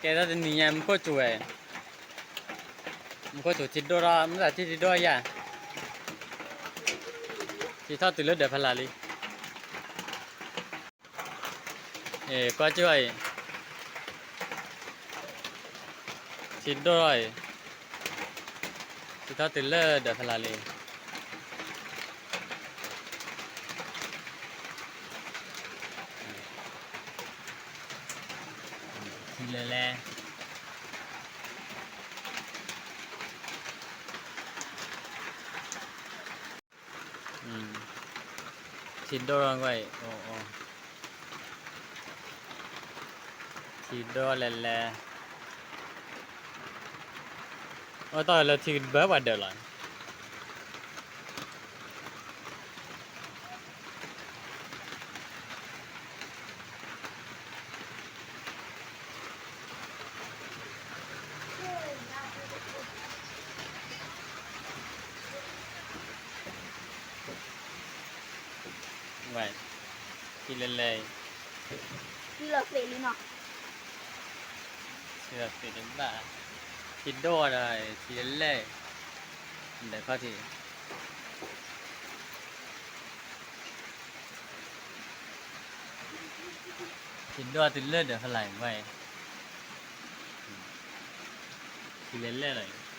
ကဲထီၣ်တနံၤညါ မူခိၣ်စူၤဝဲ, မူခိၣ်စူၤထံဒိၣ်ထီၣ် မ့ၢ်သးထံၣ်ထံဒိၣ်ယၤ, ထံထီၣ်တုၤလၢဒၢးဖးလးလံ, ကွၢ်စ့ၢ်အံၤ, ထံဒိၣ်ထီၣ်အံၤ, ထံထီၣ်တုၤလၢဒၢးဖးလးလံ. ထံလဲၤလဲၤ, ထံဒိၣ်ထီၣ်ကွၢ်အံၤ, ထံဒိၣ်လဲၤလဲၤ, အိၣ်တ့ၢ်လၢထံဘၢပှၤဒၢးလီၤ. ဝဲ, ထံလဲၤလဲၤအံၤ, ထံလီၤသ့းလံနီၤ, ထံလီၤသ့းတဘၣ်, ထံဒိၣ်ဒီး ထံလဲၤလဲၤ, ဒၢးခီၣ်ထံး ထံဒိၣ်တုၤလၢဒၢးဖးလးအံၤဝဲ, ထံလဲၤလဲၤလီၤအံၤ.